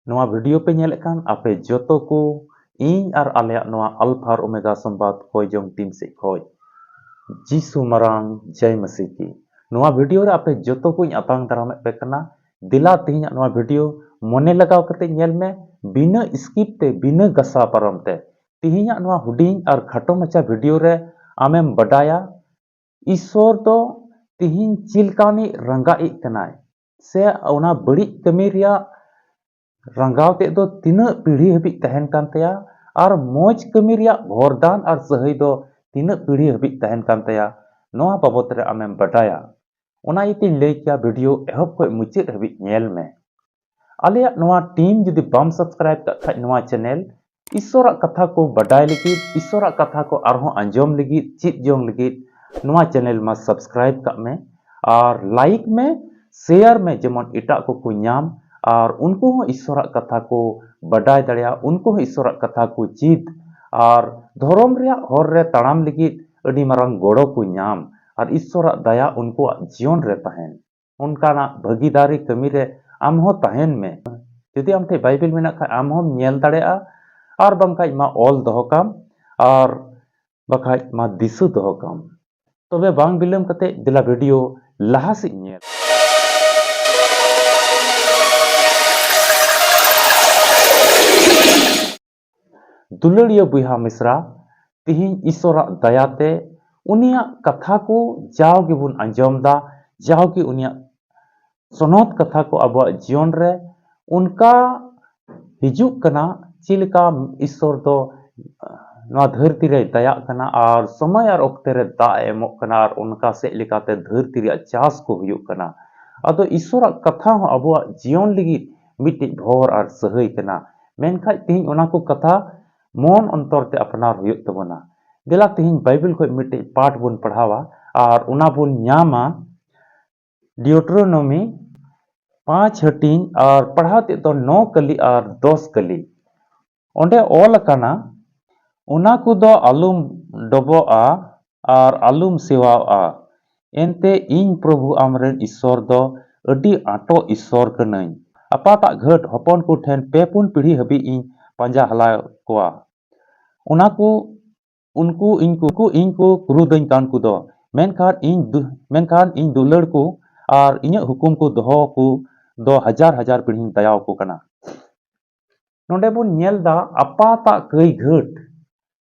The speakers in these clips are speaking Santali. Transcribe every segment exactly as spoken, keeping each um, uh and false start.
ᱱᱚᱣᱟ ᱵᱷᱤᱰᱤᱭᱳ ᱯᱮ ᱧᱮᱞᱮᱫ ᱠᱟᱱ ᱟᱯᱮ ᱡᱚᱛᱚ ᱠᱚ, ᱤᱧ ᱟᱨ ᱟᱞᱮᱭᱟᱜ ᱱᱚᱣᱟ ᱟᱞᱯᱷᱟ ᱟᱨ ᱳᱢᱮᱜᱟ ᱥᱚᱢᱵᱟᱫ ᱠᱚᱭ ᱡᱚᱝ ᱴᱤᱢ ᱥᱮᱫ ᱠᱷᱚᱡ ᱡᱤᱥᱩ ᱢᱟᱨᱟᱝ ᱡᱟᱭ ᱢᱟᱹᱥᱤ ᱠᱤ᱾ ᱱᱚᱣᱟ ᱵᱷᱤᱰᱤᱭᱳ ᱨᱮ ᱟᱯᱮ ᱡᱚᱛᱚ ᱠᱚᱧ ᱟᱛᱟᱝ ᱫᱟᱨᱟᱢᱮᱫ ᱯᱮ ᱠᱟᱱᱟ᱾ ᱫᱮᱞᱟ ᱛᱮᱦᱮᱧᱟᱜ ᱱᱚᱣᱟ ᱵᱷᱤᱰᱤᱭᱳ ᱢᱚᱱᱮ ᱞᱟᱜᱟᱣ ᱠᱟᱛᱮ ᱧᱮᱞ ᱢᱮ, ᱵᱤᱱᱟᱹ ᱥᱠᱤᱯ ᱛᱮ, ᱵᱤᱱᱟᱹ ᱜᱟᱥᱟᱣ ᱯᱟᱨᱚᱢ ᱛᱮ᱾ ᱛᱮᱦᱮᱧᱟᱜ ᱱᱚᱣᱟ ᱦᱩᱰᱤᱧ ᱟᱨ ᱠᱷᱟᱴᱚ ᱢᱟᱪᱷᱟ ᱵᱷᱤᱰᱤᱭᱳ ᱨᱮ ᱟᱢᱮᱢ ᱵᱟᱰᱟᱭᱟ ᱤᱥᱥᱚᱨ ᱫᱚ ᱛᱤᱦᱤᱧ ᱪᱮᱫ ᱞᱮᱠᱟᱱᱤᱡ ᱨᱟᱸᱜᱟᱜ ᱤᱡ ᱠᱟᱱᱟᱭ, ᱥᱮ ᱚᱱᱟ ᱵᱟᱹᱲᱤᱡ ᱠᱟᱹᱢᱤ ᱨᱮᱭᱟᱜ ᱨᱟᱸᱜᱟᱣ ᱛᱮᱫ ᱫᱚ ᱛᱤᱱᱟᱹᱜ ᱯᱤᱲᱦᱤ ᱦᱟᱹᱵᱤᱡ ᱛᱟᱦᱮᱱ ᱠᱟᱱ ᱛᱟᱭᱟ, ᱟᱨ ᱢᱚᱡᱽ ᱠᱟᱹᱢᱤ ᱨᱮᱭᱟᱜ ᱵᱷᱚᱨᱫᱟᱱ ᱟᱨ ᱥᱟᱹᱦᱟᱹᱭ ᱫᱚ ᱛᱤᱱᱟᱹᱜ ᱯᱤᱲᱦᱤ ᱦᱟᱹᱵᱤᱡ ᱛᱟᱦᱮᱱ ᱠᱟᱱ ᱛᱟᱭᱟ, ᱱᱚᱣᱟ ᱵᱟᱵᱚᱛ ᱨᱮ ᱟᱢᱮᱢ ᱵᱟᱰᱟᱭᱟ᱾ ᱚᱱᱟ ᱤᱭᱟᱹᱛᱮᱧ ᱞᱟᱹᱭ ᱠᱮᱭᱟ, ᱵᱷᱤᱰᱤᱭᱳ ᱮᱦᱚᱵ ᱠᱷᱚᱱ ᱢᱩᱪᱟᱹᱫ ᱦᱟᱹᱵᱤᱡ ᱧᱮᱞ ᱢᱮ᱾ ᱟᱞᱮᱭᱟᱜ ᱱᱚᱣᱟ ᱴᱤᱢ ᱡᱩᱫᱤ ᱵᱟᱢ ᱥᱟᱵᱥᱠᱨᱟᱭᱤᱵ ᱠᱟᱜ ᱠᱷᱟᱡ ᱱᱚᱣᱟ ᱪᱮᱱᱮᱞ, ᱤᱥᱥᱚᱨᱟᱜ ᱠᱟᱛᱷᱟ ᱠᱚ ᱵᱟᱰᱟᱭ ᱞᱟᱹᱜᱤᱫ, ᱤᱥᱥᱚᱨᱟᱜ ᱠᱟᱛᱷᱟ ᱠᱚ ᱟᱨᱦᱚᱸ ᱟᱸᱡᱚᱢ ᱞᱟᱹᱜᱤᱫ, ᱪᱮᱫ ᱡᱚᱝ ᱞᱟᱹᱜᱤᱫ, ᱱᱚᱣᱟ ᱪᱮᱱᱮᱞ ᱢᱟ ᱥᱟᱵᱥᱠᱨᱟᱭᱤᱵ ᱠᱟᱜ ᱢᱮ ᱟᱨ ᱞᱟᱭᱤᱠ ᱢᱮ, ᱥᱮᱭᱟᱨ ᱢᱮ, ᱡᱮᱢᱚᱱ ᱮᱴᱟᱜ ᱠᱚᱠᱚ ᱧᱟᱢ ᱟᱨ ᱩᱱᱠᱩ ᱦᱚᱸ ᱤᱥᱥᱚᱨᱟᱜ ᱠᱟᱛᱷᱟ ᱠᱚ ᱵᱟᱰᱟᱭ ᱫᱟᱲᱮᱭᱟᱜ, ᱩᱱᱠᱩ ᱦᱚᱸ ᱤᱥᱥᱚᱨᱟᱜ ᱠᱟᱛᱷᱟ ᱠᱚ ᱪᱮᱫ ᱟᱨ ᱫᱷᱚᱨᱚᱢ ᱨᱮᱭᱟᱜ ᱦᱚᱨ ᱨᱮ ᱛᱟᱲᱟᱢ ᱞᱟᱹᱜᱤᱫ ᱟᱹᱰᱤ ᱢᱟᱨᱟᱝ ᱜᱚᱲᱚ ᱠᱚ ᱧᱟᱢ ᱟᱨ ᱤᱥᱥᱚᱨᱟᱜ ᱫᱟᱭᱟ ᱩᱱᱠᱩᱣᱟᱜ ᱡᱤᱭᱚᱱ ᱨᱮ ᱛᱟᱦᱮᱱ᱾ ᱚᱱᱠᱟᱱᱟᱜ ᱵᱷᱟᱹᱜᱤᱫᱟᱨᱤ ᱠᱟᱹᱢᱤ ᱨᱮ ᱟᱢ ᱦᱚᱸ ᱛᱟᱦᱮᱱ ᱢᱮ᱾ ᱡᱩᱫᱤ ᱟᱢ ᱴᱷᱮᱱ ᱵᱟᱭᱵᱮᱞ ᱢᱮᱱᱟᱜ ᱠᱷᱟᱱ, ᱟᱢ ᱦᱚᱸᱢ ᱧᱮᱞ ᱫᱟᱲᱮᱭᱟᱜᱼᱟ, ᱟᱨ ᱵᱟᱝᱠᱷᱟᱡ ᱢᱟ ᱚᱞ ᱫᱚᱦᱚ ᱠᱟᱢ, ᱟᱨ ᱵᱟᱠᱷᱟᱡ ᱢᱟ ᱫᱤᱥᱟᱹ ᱫᱚᱦᱚ ᱠᱟᱢ᱾ ᱛᱚᱵᱮ ᱵᱟᱝ ᱵᱤᱞᱚᱢ ᱠᱟᱛᱮ ᱫᱮᱞᱟ ᱵᱷᱤᱰᱤᱭᱳ ᱞᱟᱦᱟ ᱥᱮᱫ ᱧᱮᱞ᱾ ᱫᱩᱞᱟᱹᱲᱤᱭᱟᱹ ᱵᱚᱭᱦᱟ ᱢᱤᱥᱨᱟ, ᱛᱤᱦᱤᱧ ᱤᱥᱥᱚᱨᱟᱜ ᱫᱟᱭᱟᱛᱮ ᱩᱱᱤᱭᱟᱜ ᱠᱟᱛᱷᱟ ᱠᱚ ᱡᱟᱣ ᱜᱮᱵᱚᱱ ᱟᱸᱡᱚᱢ ᱫᱟ, ᱡᱟᱣ ᱜᱮ ᱩᱱᱤᱭᱟᱜ ᱥᱚᱱᱚᱛ ᱠᱟᱛᱷᱟ ᱠᱚ ᱟᱵᱚᱣᱟᱜ ᱡᱤᱭᱚᱱ ᱨᱮ ᱚᱱᱠᱟ ᱦᱤᱡᱩᱜ ᱠᱟᱱᱟ, ᱪᱮᱫ ᱞᱮᱠᱟ ᱤᱥᱥᱚᱨ ᱫᱚ ᱱᱚᱣᱟ ᱫᱷᱟᱹᱨᱛᱤ ᱨᱮᱭ ᱫᱟᱭᱟᱜ ᱠᱟᱱᱟ ᱟᱨ ᱥᱚᱢᱚᱭ ᱟᱨ ᱚᱠᱛᱮ ᱨᱮ ᱫᱟᱜ ᱮ ᱮᱢᱚᱜ ᱠᱟᱱᱟ ᱟᱨ ᱚᱱᱠᱟ ᱥᱮᱫ ᱞᱮᱠᱟᱛᱮ ᱫᱷᱟᱹᱨᱛᱤ ᱨᱮᱭᱟᱜ ᱪᱟᱥ ᱠᱚ ᱦᱩᱭᱩᱜ ᱠᱟᱱᱟ᱾ ᱟᱫᱚ ᱤᱥᱥᱚᱨᱟᱜ ᱠᱟᱛᱷᱟ ᱦᱚᱸ ᱟᱵᱚᱣᱟᱜ ᱡᱤᱭᱚᱱ ᱞᱟᱹᱜᱤᱫ ᱢᱤᱫᱴᱤᱡ ᱵᱷᱚᱨ ᱟᱨ ᱥᱟᱹᱦᱟᱹᱭ ᱠᱟᱱᱟ᱾ ᱢᱮᱱᱠᱷᱟᱡ ᱛᱮᱦᱮᱧ ᱚᱱᱟ ᱠᱚ ᱠᱟᱛᱷᱟ ᱢᱚᱱ ᱚᱱᱛᱚᱨ ᱛᱮ ᱟᱯᱱᱟᱨ ᱦᱩᱭᱩᱜ ᱛᱟᱵᱚᱱᱟ᱾ ᱫᱮᱞᱟ ᱛᱮᱦᱮᱧ ᱵᱟᱭᱵᱮᱞ ᱠᱷᱚᱱ ᱢᱤᱫᱴᱤᱡ ᱯᱟᱴ ᱵᱚᱱ ᱯᱟᱲᱦᱟᱣᱟ ᱟᱨ ᱚᱱᱟ ᱵᱚᱱ ᱧᱟᱢᱟ ᱰᱤᱭᱩᱴᱨᱳᱱᱚᱢᱤ ᱯᱟᱸᱪ ᱦᱟᱹᱴᱤᱧ ᱟᱨ ᱯᱟᱲᱦᱟᱣ ᱛᱮᱫ ᱫᱚ ᱱᱚ ᱠᱟᱹᱞᱤ ᱟᱨ ᱫᱚᱥ ᱠᱟᱹᱞᱤ᱾ ᱚᱸᱰᱮ ᱚᱞ ᱟᱠᱟᱱᱟ, "ᱚᱱᱟ ᱠᱚᱫᱚ ᱟᱞᱚᱢ ᱰᱚᱵᱚᱜᱼᱟ ᱟᱨ ᱟᱞᱚᱢ ᱥᱮᱣᱟᱣᱜᱼᱟ, ᱮᱱᱛᱮ ᱤᱧ ᱯᱨᱚᱵᱷᱩ ᱟᱢᱨᱮᱱ ᱤᱥᱥᱚᱨ ᱫᱚ ᱟᱹᱰᱤ ᱟᱸᱴᱚᱜ ᱤᱥᱥᱚᱨ ᱠᱟᱹᱱᱟᱹᱧ, ᱟᱯᱟᱛᱟᱜ ᱜᱷᱟᱹᱴ ᱦᱚᱯᱚᱱ ᱠᱚ ᱴᱷᱮᱱ ᱯᱮ ᱯᱩᱱ ᱯᱤᱲᱦᱤ ᱦᱟᱹᱵᱤᱡ ᱤᱧ ᱯᱟᱸᱡᱟ ᱦᱟᱞᱟ ᱠᱚᱣᱟ᱾ ᱚᱱᱟ ᱠᱚ ᱩᱱᱠᱩ ᱤᱧ ᱠᱚ, ᱩᱱᱠᱩ ᱤᱧ ᱠᱚ ᱠᱩᱨᱩᱫᱟᱹᱧ ᱠᱟᱱ ᱠᱚ ᱫᱚ, ᱢᱮᱱᱠᱷᱟᱱ ᱤᱧ ᱫᱩ-, ᱢᱮᱱᱠᱷᱟᱱ ᱤᱧ ᱫᱩᱞᱟᱹᱲ ᱠᱚ ᱟᱨ ᱤᱧᱟᱹᱜ ᱦᱩᱠᱩᱢ ᱠᱚ ᱫᱚᱦᱚ ᱠᱚ ᱫᱚ ᱦᱟᱡᱟᱨ ᱦᱟᱡᱟᱨ ᱯᱤᱲᱦᱤᱧ ᱫᱟᱭᱟᱣ ᱠᱚ ᱠᱟᱱᱟ᱾ ᱱᱚᱰᱮ ᱵᱚᱱ ᱧᱮᱞ ᱫᱟ ᱟᱯᱟᱛᱟᱜ ᱠᱟᱹᱭ ᱜᱷᱟᱹᱴ,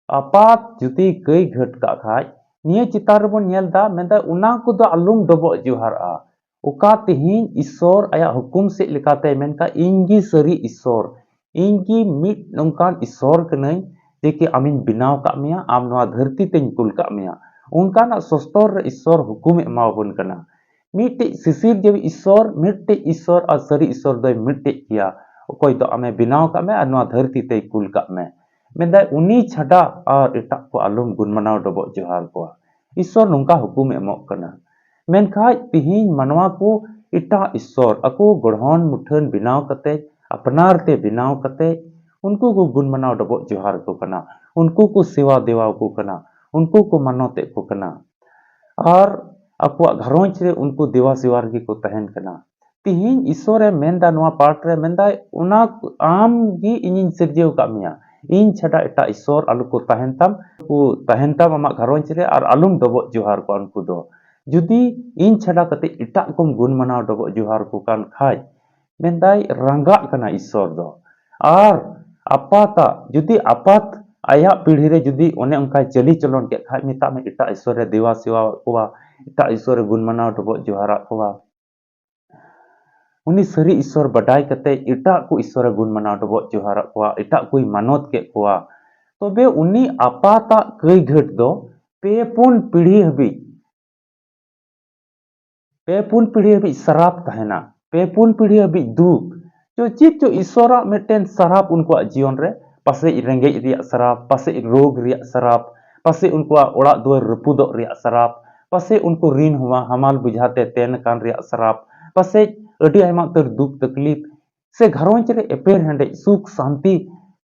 ᱟᱯᱟᱛ ᱡᱩᱫᱤ ᱠᱟᱹᱭ ᱜᱷᱟᱹᱴ ᱠᱟᱜ ᱠᱷᱟᱡ, ᱱᱤᱭᱟᱹ ᱪᱮᱛᱟᱱ ᱨᱮᱵᱚᱱ ᱧᱮᱞ ᱫᱟ, ᱢᱮᱱᱫᱟ ᱚᱱᱟ ᱠᱚᱫᱚ ᱟᱞᱚᱢ ᱰᱚᱵᱚᱜ ᱡᱚᱦᱟᱨᱟᱜᱼᱟ᱾ ᱚᱠᱟ ᱛᱮᱦᱮᱧ ᱤᱥᱥᱚᱨ ᱟᱭᱟᱜ ᱦᱩᱠᱩᱢ ᱥᱮᱫ ᱞᱮᱠᱟᱛᱮ ᱢᱮᱱ ᱠᱷᱟᱡ, ᱤᱧ ᱜᱮ ᱥᱟᱹᱨᱤ ᱤᱥᱥᱚᱨ, ᱤᱧ ᱜᱮ ᱢᱤᱫ ᱱᱚᱝᱠᱟᱱ ᱤᱥᱥᱚᱨ ᱠᱟᱹᱱᱟᱹᱧ ᱡᱮ ᱠᱤ ᱟᱢᱤᱧ ᱵᱮᱱᱟᱣ ᱠᱟᱜ ᱢᱮᱭᱟ, ᱟᱢ ᱱᱚᱣᱟ ᱫᱷᱟᱹᱨᱛᱤ ᱛᱮᱧ ᱠᱩᱞ ᱠᱟᱜ ᱢᱮᱭᱟ᱾ ᱚᱱᱠᱟᱱᱟᱜ ᱥᱚᱥᱛᱚᱨ ᱨᱮ ᱤᱥᱥᱚᱨ ᱦᱩᱠᱩᱢᱮ ᱮᱢᱟᱣᱟᱵᱚᱱ ᱠᱟᱱᱟ᱾ ᱢᱤᱫᱴᱮᱡ ᱥᱤᱥᱤᱨ ᱡᱤᱣᱤ ᱤᱥᱥᱚᱨ, ᱢᱤᱫᱴᱮᱡ ᱤᱥᱥᱚᱨ ᱟᱨ ᱥᱟᱹᱨᱤ ᱤᱥᱥᱚᱨ ᱫᱚᱭ ᱢᱤᱫᱴᱮᱡ ᱜᱮᱭᱟ᱾ ᱚᱠᱚᱭ ᱫᱚ ᱟᱢᱮ ᱵᱮᱱᱟᱣ ᱠᱟᱜ ᱢᱮ ᱟᱨ ᱱᱚᱣᱟ ᱫᱷᱟᱹᱨᱛᱤ ᱛᱮᱭ ᱠᱩᱞ ᱠᱟᱜ ᱢᱮ᱾ ᱢᱮᱱᱫᱟᱭ, ᱩᱱᱤ ᱪᱷᱟᱰᱟ ᱟᱨ ᱮᱴᱟᱜ ᱠᱚ ᱟᱞᱚᱢ ᱜᱩᱱ ᱢᱟᱱᱟᱣ ᱰᱚᱵᱚᱜ ᱡᱚᱦᱟᱨ ᱠᱚᱣᱟ᱾ ᱤᱥᱥᱚᱨ ᱱᱚᱝᱠᱟ ᱦᱩᱠᱩᱢᱮ ᱮᱢᱚᱜ ᱠᱟᱱᱟ᱾ ᱢᱮᱱᱠᱷᱟᱡ ᱛᱤᱦᱤᱧ ᱢᱟᱱᱣᱟ ᱠᱚ ᱮᱴᱟᱜ ᱤᱥᱥᱚᱨ, ᱟᱠᱚ ᱜᱚᱲᱦᱚᱱ ᱢᱩᱴᱷᱟᱹᱱ ᱵᱮᱱᱟᱣ ᱠᱟᱛᱮ, ᱟᱯᱱᱟᱨ ᱛᱮ ᱵᱮᱱᱟᱣ ᱠᱟᱛᱮ, ᱩᱱᱠᱩ ᱠᱚ ᱜᱩᱱ ᱢᱟᱱᱟᱣ ᱰᱚᱵᱚᱜ ᱡᱚᱦᱟᱨ ᱠᱚ ᱠᱟᱱᱟ, ᱩᱱᱠᱩ ᱠᱚ ᱥᱮᱣᱟ ᱫᱮᱣᱟ ᱠᱚ ᱠᱟᱱᱟ, ᱩᱱᱠᱩ ᱠᱚ ᱢᱟᱱᱚᱛᱮᱫ ᱠᱚ ᱠᱟᱱᱟ᱾ ᱟᱨ ᱟᱠᱚᱣᱟᱜ ᱜᱷᱟᱨᱚᱸᱡᱽ ᱨᱮ ᱩᱱᱠᱩ ᱫᱮᱣᱟ ᱥᱮᱣᱟ ᱨᱮᱜᱮ ᱠᱚ ᱛᱟᱦᱮᱱ ᱠᱟᱱᱟ᱾ ᱛᱤᱦᱤᱧ ᱤᱥᱥᱚᱨᱮ ᱢᱮᱱᱫᱟ ᱱᱚᱣᱟ ᱯᱟᱴ ᱨᱮ, ᱢᱮᱱᱫᱟᱭ, ᱚᱱᱟ ᱟᱢ ᱜᱮ ᱤᱧᱤᱧ ᱥᱤᱨᱡᱟᱹᱣ ᱟᱠᱟᱫ ᱢᱮᱭᱟ, ᱤᱧ ᱪᱷᱟᱰᱟ ᱮᱴᱟᱜ ᱤᱥᱥᱚᱨ ᱟᱞᱚ ᱠᱚ ᱛᱟᱦᱮᱱ ᱛᱟᱢ, ᱠᱚ ᱛᱟᱦᱮᱱ ᱛᱟᱢ ᱟᱢᱟᱜ ᱜᱷᱟᱨᱚᱸᱡᱽ ᱨᱮ, ᱟᱨ ᱟᱞᱚᱢ ᱰᱚᱵᱚᱜ ᱡᱚᱦᱟᱨ ᱠᱚᱣᱟ ᱩᱱᱠᱩ ᱫᱚ᱾ ᱡᱩᱫᱤ ᱤᱧ ᱪᱷᱟᱰᱟ ᱠᱟᱛᱮ ᱮᱴᱟᱜ ᱠᱚᱢ ᱜᱩᱱ ᱢᱟᱱᱟᱣ ᱰᱚᱵᱚᱜ ᱡᱚᱦᱟᱨ ᱠᱚ ᱠᱟᱱ ᱠᱷᱟᱡ, ᱢᱮᱱᱫᱟᱭ, ᱨᱟᱸᱜᱟᱜ ᱠᱟᱱᱟ ᱤᱥᱥᱚᱨ ᱫᱚ᱾ ᱟᱨ ᱟᱯᱟᱛᱟᱜ, ᱡᱩᱫᱤ ᱟᱯᱟᱛ ᱟᱭᱟᱜ ᱯᱤᱲᱦᱤ ᱨᱮ ᱡᱩᱫᱤ ᱚᱱᱮ ᱚᱱᱠᱟᱭ ᱪᱟᱹᱞᱤ ᱪᱚᱞᱚᱱ ᱠᱮᱫ ᱠᱷᱟᱡ, ᱢᱮᱛᱟᱜ ᱢᱮ ᱮᱴᱟᱜ ᱤᱥᱥᱚᱨᱮ ᱫᱮᱣᱟ ᱥᱮᱣᱟ ᱠᱚᱣᱟ, ᱮᱴᱟᱜ ᱤᱥᱥᱚᱨᱮ ᱜᱩᱱ ᱢᱟᱱᱟᱣ ᱰᱚᱵᱚᱜ ᱡᱚᱦᱟᱨᱟᱜ ᱠᱚᱣᱟ, ᱩᱱᱤ ᱥᱟᱹᱨᱤ ᱤᱥᱥᱚᱨ ᱵᱟᱰᱟᱭ ᱠᱟᱛᱮ ᱮᱴᱟᱜ ᱠᱚ ᱤᱥᱥᱚᱨᱮ ᱜᱩᱱ ᱢᱟᱱᱟᱣ ᱰᱚᱵᱚᱜ ᱡᱚᱦᱟᱨᱟᱜ ᱠᱚᱣᱟ, ᱮᱴᱟᱜ ᱠᱚᱭ ᱢᱟᱱᱚᱛ ᱠᱮᱫ ᱠᱚᱣᱟ, ᱛᱚᱵᱮ ᱩᱱᱤ ᱟᱯᱟᱛᱟᱜ ᱠᱟᱹᱭ ᱜᱷᱟᱹᱴ ᱫᱚ ᱯᱮ ᱯᱩᱱ ᱯᱤᱲᱦᱤ ᱦᱟᱹᱵᱤᱡ ᱯᱮ ᱯᱩᱱ ᱯᱤᱲᱦᱤ ᱦᱟᱹᱵᱤᱡ ᱥᱟᱨᱟᱯ ᱛᱟᱦᱮᱱᱟ, ᱯᱮ ᱯᱩᱱ ᱯᱤᱲᱦᱤ ᱦᱟᱹᱵᱤᱡ ᱫᱩᱠ᱾ ᱪᱚ ᱪᱮᱫ ᱪᱚ ᱤᱥᱥᱚᱨᱟᱜ ᱢᱤᱫᱴᱮᱱ ᱥᱟᱨᱟᱯ ᱩᱱᱠᱩᱣᱟᱜ ᱡᱤᱭᱚᱱ ᱨᱮ, ᱯᱟᱥᱮᱡ ᱨᱮᱸᱜᱮᱡ ᱨᱮᱭᱟᱜ ᱥᱟᱨᱟᱯ, ᱯᱟᱥᱮᱡ ᱨᱳᱜᱽ ᱨᱮᱭᱟᱜ ᱥᱟᱨᱟᱯ, ᱯᱟᱥᱮᱡ ᱩᱱᱠᱩᱣᱟᱜ ᱚᱲᱟᱜ ᱫᱩᱣᱟᱹᱨ ᱨᱟᱹᱯᱩᱫᱚᱜ ᱨᱮᱭᱟᱜ ᱥᱟᱨᱟᱯ, ᱯᱟᱥᱮᱡ ᱩᱱᱠᱩ ᱨᱤᱱ ᱦᱚᱸ ᱦᱟᱢᱟᱞ ᱵᱩᱡᱷᱟᱛᱮ ᱛᱮᱱ ᱠᱟᱱ ᱨᱮᱭᱟᱜ ᱥᱟᱨᱟᱯ, ᱯᱟᱥᱮᱡ ᱟᱹᱰᱤ ᱟᱭᱢᱟ ᱩᱛᱟᱹᱨ ᱫᱩᱠ ᱛᱟᱠᱞᱤᱯ, ᱥᱮ ᱜᱷᱟᱨᱚᱸᱡᱽ ᱨᱮ ᱮᱯᱮᱨ ᱦᱮᱸᱰᱮᱡ, ᱥᱩᱠ ᱥᱟᱱᱛᱤ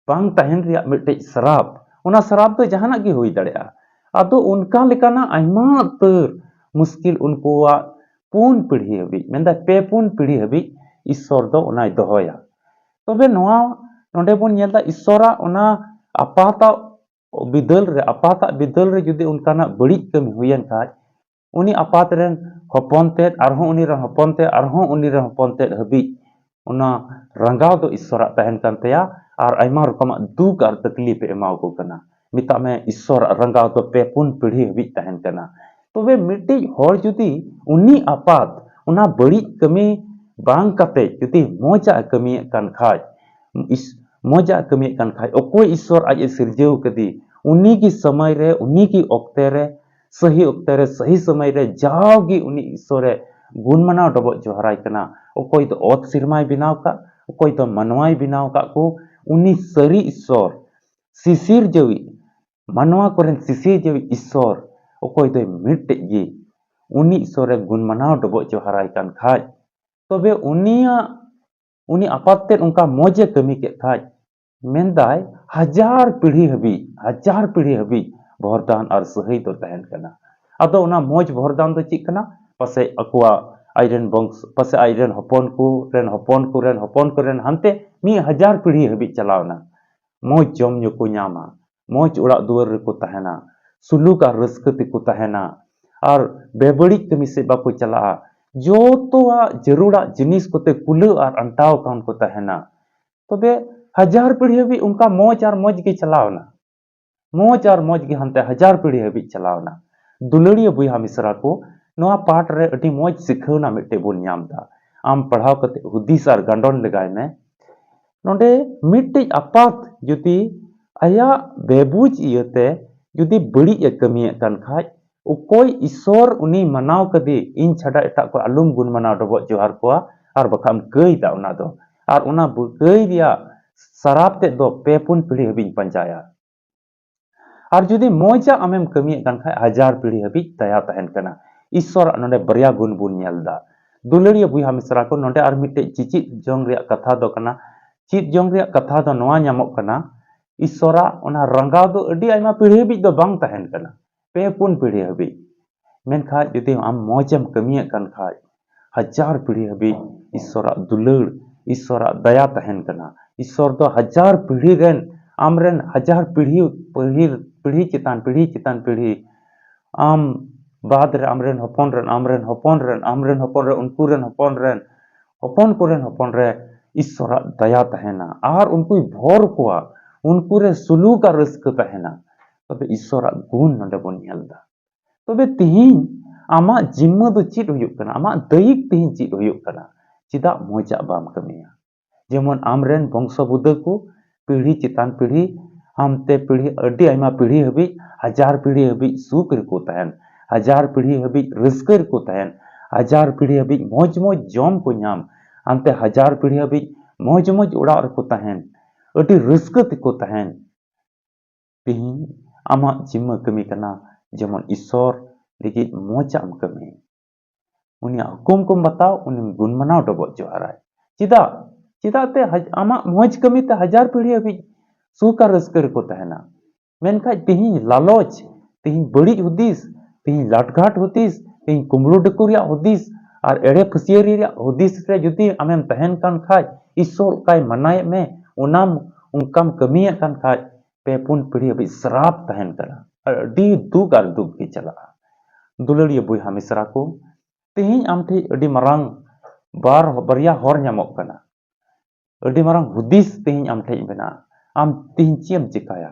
ᱵᱟᱝ ᱛᱟᱦᱮᱱ ᱨᱮᱭᱟᱜ ᱢᱤᱫᱴᱮᱡ ᱥᱟᱨᱟᱯ, ᱚᱱᱟ ᱥᱟᱨᱟᱯ ᱫᱚ ᱡᱟᱦᱟᱱᱟᱜ ᱜᱮ ᱦᱩᱭ ᱫᱟᱲᱮᱭᱟᱜᱼᱟ᱾ ᱟᱫᱚ ᱚᱱᱠᱟ ᱞᱮᱠᱟᱱᱟᱜ ᱟᱭᱢᱟ ᱩᱛᱟᱹᱨ ᱢᱩᱥᱠᱤᱞ ᱩᱱᱠᱩᱣᱟᱜ ᱯᱩᱱ ᱯᱤᱲᱦᱤ ᱦᱟᱹᱵᱤᱡ, ᱢᱮᱱᱫᱟ ᱯᱮ ᱯᱩᱱ ᱯᱤᱲᱦᱤ ᱦᱟᱹᱵᱤᱡ ᱤᱥᱥᱚᱨ ᱫᱚ ᱚᱱᱟᱭ ᱫᱚᱦᱚᱭᱟ᱾ ᱛᱚᱵᱮ ᱱᱚᱣᱟ ᱱᱚᱰᱮ ᱵᱚᱱ ᱧᱮᱞ ᱮᱫᱟ, ᱤᱥᱥᱚᱨᱟᱜ ᱚᱱᱟ ᱟᱯᱟᱛᱟᱜ ᱵᱤᱫᱟᱹᱞ ᱨᱮ, ᱟᱯᱟᱛᱟᱜ ᱵᱤᱫᱟᱹᱞ ᱨᱮ ᱡᱩᱫᱤ ᱚᱱᱠᱟᱱᱟᱜ ᱵᱟᱹᱲᱤᱡ ᱠᱟᱹᱢᱤ ᱦᱩᱭᱮᱱ ᱠᱷᱟᱡ, ᱩᱱᱤ ᱟᱯᱟᱛ ᱨᱮᱱ ᱦᱚᱯᱚᱱ ᱛᱮᱫ, ᱟᱨᱦᱚᱸ ᱩᱱᱤ ᱨᱮᱱ ᱦᱚᱯᱚᱱ ᱛᱮᱫ, ᱟᱨᱦᱚᱸ ᱩᱱᱤ ᱨᱮᱱ ᱦᱚᱯᱚᱱ ᱛᱮᱫ ᱦᱟᱹᱵᱤᱡ ᱚᱱᱟ ᱨᱟᱸᱜᱟᱣ ᱫᱚ ᱤᱥᱥᱚᱨᱟᱜ ᱛᱟᱦᱮᱱ ᱠᱟᱱ ᱛᱟᱭᱟ᱾ ᱟᱨ ᱟᱭᱢᱟ ᱨᱚᱠᱚᱢᱟᱜ ᱫᱩᱠ ᱟᱨ ᱛᱟᱠᱞᱤᱯ ᱮ ᱮᱢᱟ ᱠᱚ ᱠᱟᱱᱟ᱾ ᱢᱮᱛᱟᱜ ᱢᱮ, ᱤᱥᱥᱚᱨᱟᱜ ᱨᱟᱸᱜᱟᱣ ᱫᱚ ᱯᱮ ᱯᱩᱱ ᱯᱤᱲᱦᱤ ᱦᱟᱹᱵᱤᱡ ᱛᱟᱦᱮᱱ ᱠᱟᱱᱟ᱾ ᱛᱚᱵᱮ ᱢᱤᱫᱴᱤᱡ ᱦᱚᱲ ᱡᱩᱫᱤ ᱩᱱᱤ ᱟᱯᱟᱛ ᱚᱱᱟ ᱵᱟᱹᱲᱤᱡ ᱠᱟᱹᱢᱤ ᱵᱟᱝ ᱠᱟᱛᱮ ᱡᱩᱫᱤ ᱢᱚᱡᱟᱜ ᱮ ᱠᱟᱹᱢᱤᱭᱮᱫ ᱠᱟᱱ ᱠᱷᱟᱡ, ᱤᱥ-, ᱢᱚᱡᱟᱜ ᱮ ᱠᱟᱹᱢᱤᱭᱮᱫ ᱠᱟᱱ ᱠᱷᱟᱡ, ᱚᱠᱚᱭ ᱤᱥᱥᱚᱨ ᱟᱡ ᱮ ᱥᱤᱨᱡᱟᱹᱣ ᱠᱟᱫᱮ, ᱩᱱᱤ ᱜᱮ ᱥᱚᱢᱚᱭ ᱨᱮ, ᱩᱱᱤ ᱜᱮ ᱚᱠᱛᱮ ᱨᱮ, ᱥᱟᱹᱦᱤ ᱚᱠᱛᱮ ᱨᱮ, ᱥᱟᱹᱦᱤ ᱥᱚᱢᱚᱭ ᱨᱮ ᱡᱟᱣᱜᱮ ᱩᱱᱤ ᱤᱥᱥᱚᱨᱮ ᱜᱩᱱ ᱢᱟᱱᱟᱣ ᱰᱚᱵᱚᱜ ᱡᱚᱦᱟᱨᱟᱭ ᱠᱟᱱᱟ᱾ ᱚᱠᱚᱭ ᱫᱚ ᱚᱛ ᱥᱮᱨᱢᱟᱭ ᱵᱮᱱᱟᱣ ᱠᱟᱜ, ᱚᱠᱚᱭ ᱫᱚ ᱢᱟᱱᱣᱟᱭ ᱵᱮᱱᱟᱣ ᱠᱟᱜ ᱠᱚ, ᱩᱱᱤ ᱥᱟᱹᱨᱤ ᱤᱥᱥᱚᱨ, ᱥᱤᱥᱤᱨ ᱡᱟᱹᱣᱤᱡ, ᱢᱟᱱᱣᱟ ᱠᱚᱨᱮᱱ ᱥᱤᱥᱤᱨ ᱡᱟᱹᱣᱤᱡ ᱤᱥᱥᱚᱨ, ᱚᱠᱚᱭ ᱫᱚᱭ ᱢᱤᱫᱴᱮᱡ ᱜᱮ, ᱩᱱᱤ ᱤᱥᱥᱚᱨᱮ ᱜᱩᱱ ᱢᱟᱱᱟᱣ ᱰᱚᱵᱚᱜ ᱡᱚᱦᱟᱨᱟᱭ ᱠᱟᱱ ᱠᱷᱟᱡ, ᱛᱚᱵᱮ ᱩᱱᱤᱭᱟᱜ, ᱩᱱᱤ ᱟᱯᱟᱛ ᱛᱮᱫ ᱚᱱᱠᱟ ᱢᱚᱡᱽ ᱮ ᱠᱟᱹᱢᱤ ᱠᱮᱫ ᱠᱷᱟᱡ, ᱢᱮᱱᱫᱟᱭ, ᱦᱟᱡᱟᱨ ᱯᱤᱲᱦᱤ ᱦᱟᱹᱵᱤᱡ, ᱦᱟᱡᱟᱨ ᱯᱤᱲᱦᱤ ᱦᱟᱹᱵᱤᱡ ᱵᱷᱚᱨᱫᱟᱱ ᱟᱨ ᱥᱟᱹᱦᱟᱹᱭ ᱫᱚ ᱛᱟᱦᱮᱱ ᱠᱟᱱᱟ᱾ ᱟᱫᱚ ᱚᱱᱟ ᱢᱚᱡᱽ ᱵᱷᱚᱨᱫᱟᱱ ᱫᱚ ᱪᱮᱫ ᱠᱟᱱᱟ? ᱯᱟᱥᱮᱡ ᱟᱠᱚᱣᱟᱜ, ᱟᱡᱨᱮᱱ ᱵᱚᱝᱥ, ᱯᱟᱥᱮᱡ ᱟᱡᱨᱮᱱ ᱦᱚᱯᱚᱱ ᱠᱚ ᱨᱮᱱ ᱦᱚᱯᱚᱱ ᱠᱚ ᱨᱮᱱ ᱦᱚᱯᱚᱱ ᱠᱚ ᱨᱮᱱ ᱦᱟᱱᱛᱮ ᱢᱤᱫ ᱦᱟᱡᱟᱨ ᱯᱤᱲᱦᱤ ᱦᱟᱹᱵᱤᱡ ᱪᱟᱞᱟᱣ ᱮᱱᱟ᱾ ᱢᱚᱡᱽ ᱡᱚᱢ ᱧᱩ ᱠᱚ ᱧᱟᱢᱟ, ᱢᱚᱡᱽ ᱚᱲᱟᱜ ᱫᱩᱣᱟᱹᱨ ᱨᱮᱠᱚ ᱛᱟᱦᱮᱱᱟ, ᱥᱩᱞᱩᱠ ᱟᱨ ᱨᱟᱹᱥᱠᱟᱹ ᱛᱮᱠᱚ ᱛᱟᱦᱮᱱᱟ, ᱟᱨ ᱵᱮᱵᱟᱹᱲᱤᱡ ᱠᱟᱹᱢᱤ ᱥᱮᱫ ᱵᱟᱠᱚ ᱪᱟᱞᱟᱜᱼᱟ᱾ ᱡᱚᱛᱚᱣᱟᱜ ᱡᱟᱹᱨᱩᱲᱟᱜ ᱡᱤᱱᱤᱥ ᱠᱚᱛᱮ ᱠᱩᱞᱟᱹᱣ ᱟᱨ ᱟᱱᱴᱟᱣ ᱠᱟᱱ ᱠᱚ ᱛᱟᱦᱮᱱᱟ᱾ ᱛᱚᱵᱮ ᱦᱟᱡᱟᱨ ᱯᱤᱲᱦᱤ ᱦᱟᱹᱵᱤᱡ ᱚᱱᱠᱟ ᱢᱚᱡᱽ ᱟᱨ ᱢᱚᱡᱽ ᱜᱮ ᱪᱟᱞᱟᱣ ᱮᱱᱟ᱾ ᱢᱚᱡᱽ ᱟᱨ ᱢᱚᱡᱽ ᱜᱮ ᱦᱟᱱᱛᱮ ᱦᱟᱡᱟᱨ ᱯᱤᱲᱦᱤ ᱦᱟᱹᱵᱤᱡ ᱪᱟᱞᱟᱣ ᱮᱱᱟ᱾ ᱫᱩᱞᱟᱹᱲᱤᱭᱟᱹ ᱵᱚᱭᱦᱟ ᱢᱤᱥᱨᱟ ᱠᱚ, ᱱᱚᱣᱟ ᱯᱟᱴ ᱨᱮ ᱟᱹᱰᱤ ᱢᱚᱡᱽ ᱥᱤᱠᱷᱟᱹᱣᱱᱟ ᱢᱤᱫᱴᱮᱡ ᱵᱚᱱ ᱧᱟᱢ ᱮᱫᱟ᱾ ᱟᱢ ᱯᱟᱲᱦᱟᱣ ᱠᱟᱛᱮ ᱦᱩᱫᱤᱥ ᱟᱨ ᱜᱟᱸᱰᱚᱱ ᱞᱮᱜᱟᱭ ᱢᱮ᱾ ᱱᱚᱰᱮ ᱢᱤᱫᱴᱤᱡ ᱟᱯᱟᱛ ᱡᱩᱫᱤ ᱟᱭᱟᱜ ᱵᱮᱵᱩᱡᱽ ᱤᱭᱟᱹᱛᱮ ᱡᱩᱫᱤ ᱵᱟᱹᱲᱤᱡ ᱮ ᱠᱟᱹᱢᱤᱭᱮᱫ ᱠᱟᱱ ᱠᱷᱟᱡ, ᱚᱠᱚᱭ ᱤᱥᱥᱚᱨ ᱩᱱᱤ ᱢᱟᱱᱟᱣ ᱠᱟᱫᱮ, ᱤᱧ ᱪᱷᱟᱰᱟ ᱮᱴᱟᱜ ᱠᱚ ᱟᱞᱚᱢ ᱜᱩᱱ ᱢᱟᱱᱟᱣ ᱰᱚᱵᱚᱜ ᱡᱚᱦᱟᱨ ᱠᱚᱣᱟ, ᱟᱨ ᱵᱟᱠᱷᱟᱡ ᱮᱢ ᱠᱟᱹᱭᱫᱟ ᱚᱱᱟ ᱫᱚ᱾ ᱟᱨ ᱚᱱᱟ ᱵᱩ-, ᱠᱟᱹᱭ ᱨᱮᱭᱟᱜ ᱥᱟᱨᱟᱯ ᱛᱮᱫ ᱫᱚ ᱯᱮ ᱯᱩᱱ ᱯᱤᱲᱦᱤ ᱦᱟᱹᱵᱤᱡ ᱤᱧ ᱯᱟᱸᱡᱟᱭᱟ᱾ ᱟᱨ ᱡᱩᱫᱤ ᱢᱚᱡᱟᱜ ᱟᱢᱮᱢ ᱠᱟᱹᱢᱤᱭᱮᱫ ᱠᱟᱱ ᱠᱷᱟᱡ, ᱦᱟᱡᱟᱨ ᱯᱤᱲᱦᱤ ᱦᱟᱹᱵᱤᱡ ᱫᱟᱭᱟ ᱛᱟᱦᱮᱱ ᱠᱟᱱᱟ᱾ ᱤᱥᱥᱚᱨᱟᱜ ᱱᱚᱰᱮ ᱵᱟᱨᱭᱟ ᱜᱩᱱ ᱵᱚᱱ ᱧᱮᱞ ᱮᱫᱟ᱾ ᱫᱩᱞᱟᱹᱲᱤᱭᱟᱹ ᱵᱚᱭᱦᱟ ᱢᱤᱥᱨᱟ ᱠᱚ, ᱱᱚᱰᱮ ᱟᱨ ᱢᱤᱫᱴᱮᱡ ᱪᱤᱪᱤᱫ ᱡᱚᱝ ᱨᱮᱭᱟᱜ ᱠᱟᱛᱷᱟ ᱫᱚ ᱠᱟᱱᱟ, ᱪᱮᱫ ᱡᱚᱝ ᱨᱮᱭᱟᱜ ᱠᱟᱛᱷᱟ ᱫᱚ ᱱᱚᱣᱟ ᱧᱟᱢᱚᱜ ᱠᱟᱱᱟ, ᱤᱥᱥᱚᱨᱟᱜ ᱚᱱᱟ ᱨᱟᱸᱜᱟᱣ ᱫᱚ ᱟᱹᱰᱤ ᱟᱭᱢᱟ ᱯᱤᱲᱦᱤ ᱦᱟᱹᱵᱤᱡ ᱫᱚ ᱵᱟᱝ ᱛᱟᱦᱮᱱ ᱠᱟᱱᱟ, ᱯᱮ ᱯᱩᱱ ᱯᱤᱲᱦᱤ ᱦᱟᱹᱵᱤᱡ᱾ ᱢᱮᱱᱠᱷᱟᱡ ᱡᱩᱫᱤ ᱟᱢ ᱢᱚᱡᱮᱢ ᱠᱟᱹᱢᱤᱭᱮᱫ ᱠᱟᱱ ᱠᱷᱟᱡ, ᱦᱟᱡᱟᱨ ᱯᱤᱲᱦᱤ ᱦᱟᱹᱵᱤᱡ ᱤᱥᱥᱚᱨᱟᱜ ᱫᱩᱞᱟᱹᱲ, ᱤᱥᱥᱚᱨᱟᱜ ᱫᱟᱭᱟ ᱛᱟᱦᱮᱱ ᱠᱟᱱᱟ᱾ ᱤᱥᱥᱚᱨ ᱫᱚ ᱦᱟᱡᱟᱨ ᱯᱤᱲᱦᱤ ᱨᱮᱱ, ᱟᱢᱨᱮᱱ ᱦᱟᱡᱟᱨ ᱯᱤᱲᱦᱤ, ᱯᱤᱲᱦᱤ, ᱯᱤᱲᱦᱤ ᱪᱮᱛᱟᱱ ᱯᱤᱲᱦᱤ ᱪᱮᱛᱟᱱ ᱯᱤᱲᱦᱤ, ᱟᱢ ᱵᱟᱫ ᱨᱮ ᱟᱢᱨᱮᱱ ᱦᱚᱯᱚᱱ ᱨᱮᱱ, ᱟᱢᱨᱮᱱ ᱦᱚᱯᱚᱱ ᱨᱮᱱ, ᱟᱢᱨᱮᱱ ᱦᱚᱯᱚᱱ ᱨᱮ, ᱩᱱᱠᱩ ᱨᱮᱱ ᱦᱚᱯᱚᱱ ᱨᱮᱱ, ᱦᱚᱯᱚᱱ ᱠᱚᱨᱮᱱ ᱦᱚᱯᱚᱱ ᱨᱮ ᱤᱥᱥᱚᱨᱟᱜ ᱫᱟᱭᱟ ᱛᱟᱦᱮᱱᱟ ᱟᱨ ᱩᱱᱠᱩᱭ ᱵᱷᱚᱨ ᱠᱚᱣᱟ, ᱩᱱᱠᱩ ᱨᱮ ᱥᱩᱞᱩᱠ ᱟᱨ ᱨᱟᱹᱥᱠᱟᱹ ᱛᱟᱦᱮᱱᱟ᱾ ᱛᱚᱵᱮ ᱤᱥᱥᱚᱨᱟᱜ ᱜᱩᱱ ᱱᱚᱰᱮ ᱵᱚᱱ ᱧᱮᱞ ᱮᱫᱟ᱾ ᱛᱚᱵᱮ ᱛᱤᱦᱤᱧ ᱟᱢᱟᱜ ᱡᱤᱢᱢᱟᱹ ᱫᱚ ᱪᱮᱫ ᱦᱩᱭᱩᱜ ᱠᱟᱱᱟ? ᱟᱢᱟᱜ ᱫᱟᱹᱭᱤᱠ ᱛᱤᱦᱤᱧ ᱪᱮᱫ ᱦᱩᱭᱩᱜ ᱠᱟᱱᱟ? ᱪᱮᱫᱟᱜ ᱢᱚᱡᱟᱜ ᱵᱟᱢ ᱠᱟᱹᱢᱤᱭᱟ? ᱡᱮᱢᱚᱱ ᱟᱢᱨᱮᱱ ᱵᱚᱝᱥᱚ ᱵᱩᱫᱟᱹ ᱠᱚ ᱯᱤᱲᱦᱤ ᱪᱮᱛᱟᱱ ᱯᱤᱲᱦᱤ, ᱦᱟᱱᱛᱮ ᱯᱤᱲᱦᱤ, ᱟᱹᱰᱤ ᱟᱭᱢᱟ ᱯᱤᱲᱦᱤ ᱦᱟᱹᱵᱤᱡ, ᱦᱟᱡᱟᱨ ᱯᱤᱲᱦᱤ ᱦᱟᱹᱵᱤᱡ ᱥᱩᱠ ᱨᱮᱠᱚ ᱛᱟᱦᱮᱱ, ᱦᱟᱡᱟᱨ ᱯᱤᱲᱦᱤ ᱦᱟᱹᱵᱤᱡ ᱨᱟᱹᱥᱠᱟᱹ ᱨᱮᱠᱚ ᱛᱟᱦᱮᱱ, ᱦᱟᱡᱟᱨ ᱯᱤᱲᱦᱤ ᱦᱟᱹᱵᱤᱡ ᱢᱚᱡᱽ ᱢᱚᱡᱽ ᱡᱚᱢ ᱠᱚ ᱧᱟᱢ, ᱦᱟᱱᱛᱮ ᱦᱟᱡᱟᱨ ᱯᱤᱲᱦᱤ ᱦᱟᱹᱵᱤᱡ ᱢᱚᱡᱽ ᱢᱚᱡᱽ ᱚᱲᱟᱜ ᱨᱮᱠᱚ ᱛᱟᱦᱮᱱ, ᱟᱹᱰᱤ ᱨᱟᱹᱥᱠᱟᱹ ᱛᱮᱠᱚ ᱛᱟᱦᱮᱱ᱾ ᱛᱤᱦᱤᱧ ᱟᱢᱟᱜ ᱡᱤᱢᱢᱟᱹ ᱠᱟᱹᱢᱤ ᱠᱟᱱᱟ ᱡᱮᱢᱚᱱ ᱤᱥᱥᱚᱨ ᱞᱟᱹᱜᱤᱫ ᱢᱚᱡᱟᱜ ᱮᱢ ᱠᱟᱹᱢᱤ᱾ ᱩᱱᱤᱭᱟᱜ ᱦᱩᱠᱩᱢ ᱠᱚᱢ ᱵᱟᱛᱟᱣ, ᱩᱱᱤᱢ ᱜᱩᱱ ᱢᱟᱱᱟᱣ ᱰᱚᱵᱚᱜ ᱡᱚᱦᱟᱨᱟᱭ᱾ ᱪᱮᱫᱟᱜ? ᱪᱮᱫᱟᱜ ᱛᱮ ᱦᱟᱡ-, ᱟᱢᱟᱜ ᱢᱚᱡᱽ ᱠᱟᱹᱢᱤ ᱛᱮ ᱦᱟᱡᱟᱨ ᱯᱤᱲᱦᱤ ᱦᱟᱹᱵᱤᱡ ᱥᱩᱠ ᱟᱨ ᱨᱟᱹᱥᱠᱟᱹ ᱨᱮᱠᱚ ᱛᱟᱦᱮᱱᱟ᱾ ᱢᱮᱱᱠᱷᱟᱡ ᱛᱤᱦᱤᱧ ᱞᱟᱞᱚᱪ, ᱛᱤᱦᱤᱧ ᱵᱟᱹᱲᱤᱡ ᱦᱩᱫᱤᱥ, ᱛᱤᱦᱤᱧ ᱞᱟᱴᱜᱷᱟᱴ ᱦᱩᱫᱤᱥ, ᱛᱤᱦᱤᱧ ᱠᱩᱢᱵᱽᱲᱩ ᱰᱟᱹᱠᱩ ᱨᱮᱭᱟᱜ ᱦᱩᱫᱤᱥ ᱟᱨ ᱮᱲᱮ ᱯᱷᱟᱹᱥᱭᱟᱹᱨᱤ ᱨᱮᱭᱟᱜ ᱦᱩᱫᱤᱥ ᱨᱮ ᱡᱩᱫᱤ ᱟᱢᱮᱢ ᱛᱟᱦᱮᱱ ᱠᱟᱱ ᱠᱷᱟᱡ, ᱤᱥᱥᱚᱨ ᱚᱠᱟᱭ ᱢᱟᱱᱟᱭᱮᱫ ᱢᱮ, ᱚᱱᱟᱢ, ᱚᱱᱠᱟᱢ ᱠᱟᱹᱢᱤᱭᱮᱫ ᱠᱟᱱ ᱠᱷᱟᱡ, ᱯᱮ ᱯᱩᱱ ᱯᱤᱲᱦᱤ ᱦᱟᱹᱵᱤᱡ ᱥᱨᱟᱯ ᱛᱟᱦᱮᱱ ᱠᱟᱱᱟ᱾ ᱟᱹᱰᱤ ᱫᱩᱠ ᱟᱨ ᱫᱩᱠ ᱜᱮ ᱪᱟᱞᱟᱜᱼᱟ᱾ ᱫᱩᱞᱟᱹᱲᱤᱭᱟᱹ ᱵᱚᱭᱦᱟ ᱢᱤᱥᱨᱟ ᱠᱚ, ᱛᱮᱦᱮᱧ ᱟᱢ ᱴᱷᱮᱡ ᱟᱹᱰᱤ ᱢᱟᱨᱟᱝ ᱵᱟᱨ, ᱵᱟᱨᱭᱟ ᱦᱚᱨ ᱧᱟᱢᱚᱜ ᱠᱟᱱᱟ᱾ ᱟᱹᱰᱤ ᱢᱟᱨᱟᱝ ᱦᱩᱫᱤᱥ ᱛᱮᱦᱮᱧ ᱟᱢ ᱴᱷᱮᱡ ᱢᱮᱱᱟᱜᱼᱟ᱾ ᱟᱢ ᱛᱮᱦᱮᱧ ᱪᱮᱫ ᱮᱢ ᱪᱮᱠᱟᱭᱟ?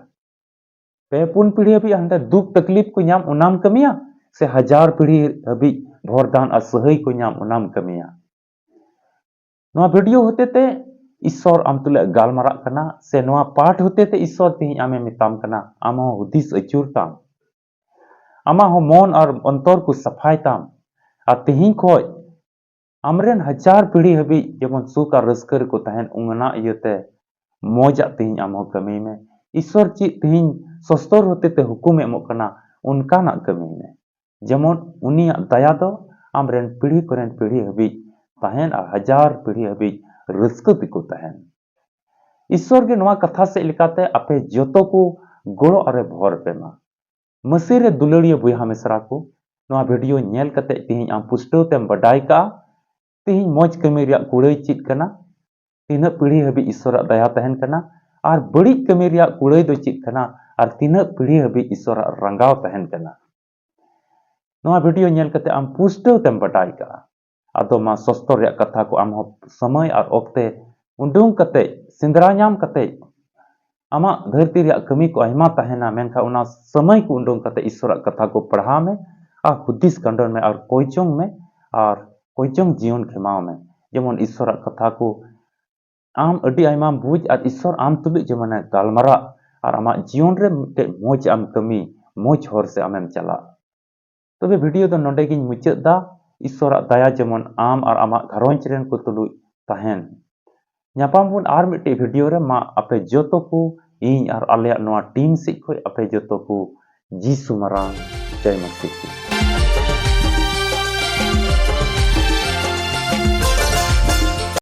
ᱯᱮ ᱯᱩᱱ ᱯᱤᱲᱦᱤ ᱦᱟᱹᱵᱤᱡ ᱦᱟᱱᱛᱮ ᱫᱩᱠ ᱛᱟᱠᱞᱤᱯ ᱠᱚ ᱧᱟᱢ, ᱚᱱᱟᱢ ᱠᱟᱹᱢᱤᱭᱟ? ᱥᱮ ᱦᱟᱡᱟᱨ ᱯᱤᱲᱦᱤ ᱦᱟᱹᱵᱤᱡ ᱵᱷᱚᱨᱫᱟᱱ ᱟᱨ ᱥᱟᱹᱦᱟᱹᱭ ᱠᱚ ᱧᱟᱢ, ᱚᱱᱟᱢ ᱠᱟᱹᱢᱤᱭᱟ? ᱱᱚᱣᱟ ᱵᱷᱤᱰᱤᱭᱳ ᱦᱚᱛᱮ ᱛᱮ ᱤᱥᱥᱚᱨ ᱟᱢ ᱛᱩᱞᱩᱡ ᱜᱟᱞᱢᱟᱨᱟᱜ ᱠᱟᱱᱟ, ᱥᱮ ᱱᱚᱣᱟ ᱯᱟᱴ ᱦᱚᱛᱮ ᱛᱮ ᱤᱥᱥᱚᱨ ᱛᱮᱦᱮᱧ ᱟᱢᱮ ᱢᱮᱛᱟᱢ ᱠᱟᱱᱟ, ᱟᱢ ᱦᱚᱸ ᱦᱩᱫᱤᱥ ᱟᱹᱪᱩᱨ ᱛᱟᱢ᱾ ᱟᱢᱟᱜ ᱦᱚᱸ ᱢᱚᱱ ᱟᱨ ᱚᱱᱛᱚᱨ ᱠᱚ ᱥᱟᱯᱷᱟᱭ ᱛᱟᱢ᱾ ᱟᱨ ᱛᱮᱦᱮᱧ ᱠᱷᱚᱡ ᱟᱢᱨᱮᱱ ᱦᱟᱡᱟᱨ ᱯᱤᱲᱦᱤ ᱦᱟᱹᱵᱤᱡ ᱡᱮᱢᱚᱱ ᱥᱩᱠ ᱟᱨ ᱨᱟᱹᱥᱠᱟᱹ ᱨᱮᱠᱚ ᱛᱟᱦᱮᱱ, ᱚᱱᱟ ᱤᱭᱟᱹᱛᱮ ᱢᱚᱡᱟᱜ ᱛᱮᱦᱮᱧ ᱟᱢ ᱦᱚᱸ ᱠᱟᱹᱢᱤᱭ ᱢᱮ᱾ ᱤᱥᱥᱚᱨ ᱪᱮᱫ ᱛᱮᱦᱮᱧ ᱥᱚᱥᱛᱚᱨ ᱦᱚᱛᱮ ᱛᱮ ᱦᱩᱠᱩᱢᱮ ᱮᱢᱚᱜ ᱠᱟᱱᱟ, ᱚᱱᱠᱟᱱᱟᱜ ᱠᱟᱹᱢᱤᱭ ᱢᱮ᱾ ᱡᱮᱢᱚᱱ ᱩᱱᱤᱭᱟᱜ ᱫᱟᱭᱟ ᱫᱚ ᱟᱢᱨᱮᱱ ᱯᱤᱲᱦᱤ ᱠᱚᱨᱮᱱ ᱯᱤᱲᱦᱤ ᱦᱟᱹᱵᱤᱡ ᱛᱟᱦᱮᱱ ᱟᱨ ᱦᱟᱡᱟᱨ ᱯᱤᱲᱦᱤ ᱦᱟᱹᱵᱤᱡ ᱨᱟᱹᱥᱠᱟᱹ ᱛᱮᱠᱚ ᱛᱟᱦᱮᱱ᱾ ᱤᱥᱥᱚᱨ ᱜᱮ ᱱᱚᱣᱟ ᱠᱟᱛᱷᱟ ᱥᱮᱫ ᱞᱮᱠᱟᱛᱮ ᱟᱯᱮ ᱡᱚᱛᱚ ᱠᱚ ᱜᱚᱲᱚ ᱟᱨᱮ ᱵᱷᱚᱨ ᱯᱮ ᱢᱟ᱾ ᱢᱟᱹᱥᱤ ᱨᱮ ᱫᱩᱞᱟᱹᱲᱤᱭᱟᱹ ᱵᱚᱭᱦᱟ ᱢᱤᱥᱨᱟ ᱠᱚ, ᱱᱚᱣᱟ ᱵᱷᱤᱰᱤᱭᱳ ᱧᱮᱞ ᱠᱟᱛᱮ ᱛᱮᱦᱮᱧ ᱟᱢ ᱯᱩᱥᱴᱟᱹᱣ ᱛᱮᱢ ᱵᱟᱰᱟᱭ ᱠᱟᱜᱼᱟ, ᱛᱮᱦᱮᱧ ᱢᱚᱡᱽ ᱠᱟᱹᱢᱤ ᱨᱮᱭᱟᱜ ᱠᱩᱲᱟᱹᱭ ᱪᱮᱫ ᱠᱟᱱᱟ, ᱛᱤᱱᱟᱹᱜ ᱯᱤᱲᱦᱤ ᱦᱟᱹᱵᱤᱡ ᱤᱥᱚᱨᱟᱜ ᱫᱟᱭᱟ ᱛᱟᱦᱮᱱ ᱠᱟᱱᱟ, ᱟᱨ ᱵᱟᱹᱲᱤᱡ ᱠᱟᱹᱢᱤ ᱨᱮᱭᱟᱜ ᱠᱩᱲᱟᱹᱭ ᱫᱚ ᱪᱮᱫ ᱠᱟᱱᱟ, ᱟᱨ ᱛᱤᱱᱟᱹᱜ ᱯᱤᱲᱦᱤ ᱦᱟᱹᱵᱤᱡ ᱤᱥᱚᱨᱟᱜ ᱨᱟᱸᱜᱟᱣ ᱛᱟᱦᱮᱱ ᱠᱟᱱᱟ᱾ ᱱᱚᱣᱟ ᱵᱷᱤᱰᱤᱭᱳ ᱧᱮᱞ ᱠᱟᱛᱮ ᱟᱢ ᱯᱩᱥᱴᱟᱹᱣ ᱛᱮᱢ ᱵᱟᱰᱟᱭ ᱠᱟᱜᱼᱟ᱾ ᱟᱫᱚ ᱢᱟ ᱥᱚᱥᱛᱚᱨ ᱨᱮᱭᱟᱜ ᱠᱟᱛᱷᱟ ᱠᱚ ᱟᱢ ᱦᱚᱸ ᱥᱚᱢᱚᱭ ᱟᱨ ᱚᱠᱛᱮ ᱩᱰᱩᱝ ᱠᱟᱛᱮ, ᱥᱮᱸᱫᱽᱨᱟ ᱧᱟᱢ ᱠᱟᱛᱮ, ᱟᱢᱟᱜ ᱫᱷᱟᱹᱨᱛᱤ ᱨᱮᱭᱟᱜ ᱠᱟᱹᱢᱤ ᱠᱚ ᱟᱭᱢᱟ ᱛᱟᱦᱮᱱᱟ, ᱢᱮᱱᱠᱷᱟᱱ ᱚᱱᱟ ᱥᱚᱢᱚᱭ ᱠᱚ ᱩᱰᱩᱝ ᱠᱟᱛᱮ ᱤᱥᱚᱨᱟᱜ ᱠᱟᱛᱷᱟ ᱠᱚ ᱯᱟᱲᱦᱟᱣ ᱢᱮ ᱟᱨ ᱦᱩᱫᱤᱥ ᱠᱷᱟᱸᱰᱚᱱ ᱢᱮ ᱟᱨ ᱠᱚᱭ ᱡᱚᱝ ᱢᱮ ᱟᱨ ᱠᱚᱭ ᱡᱚᱝ ᱡᱤᱭᱚᱱ ᱠᱷᱮᱢᱟᱣ ᱢᱮ᱾ ᱡᱮᱢᱚᱱ ᱤᱥᱚᱨᱟᱜ ᱠᱟᱛᱷᱟ ᱠᱚ ᱟᱢ ᱟᱹᱰᱤ ᱟᱭᱢᱟᱢ ᱵᱩᱡᱽ ᱟᱨ ᱤᱥᱚᱨ ᱟᱢ ᱛᱩᱞᱩᱡ ᱡᱮᱢᱚᱱᱮ ᱜᱟᱞᱢᱟᱨᱟᱜ ᱟᱨ ᱟᱢᱟᱜ ᱡᱤᱭᱚᱱ ᱨᱮ ᱢᱤᱫᱴᱮᱡ ᱢᱚᱡᱽ ᱟᱢ ᱠᱟᱹᱢᱤ, ᱢᱚᱡᱽ ᱦᱚᱨ ᱥᱮ ᱟᱢᱮᱢ ᱪᱟᱞᱟᱜ᱾ ᱛᱚᱵᱮ ᱵᱷᱤᱰᱤᱭᱳ ᱫᱚ ᱱᱚᱰᱮ ᱜᱤᱧ ᱢᱩᱪᱟᱹᱫ ᱫᱟ᱾ ᱤᱥᱚᱨᱟᱜ ᱫᱟᱭᱟ ᱡᱮᱢᱚᱱ ᱟᱢ ᱟᱨ ᱟᱢᱟᱜ ᱜᱷᱟᱨᱚᱸᱡᱽ ᱨᱮᱱ ᱠᱚ ᱛᱩᱞᱩᱡ ᱛᱟᱦᱮᱱ᱾ ᱧᱟᱯᱟᱢ ᱵᱚᱱ ᱟᱨ ᱢᱤᱫᱴᱮᱡ ᱵᱷᱤᱰᱤᱭᱳ ᱨᱮ᱾ ᱢᱟ ᱟᱯᱮ ᱡᱚᱛᱚ ᱠᱚ, ᱤᱧ ᱟᱨ ᱟᱞᱮᱭᱟᱜ ᱱᱚᱣᱟ ᱴᱤᱢ ᱥᱮᱡ ᱠᱷᱚᱡ ᱟᱯᱮ ᱡᱚᱛᱚ ᱠᱚ ᱡᱤᱥᱩ ᱢᱟᱨᱟᱝ ᱡᱚᱭ ᱢᱟᱥᱤ ᱠᱤ᱾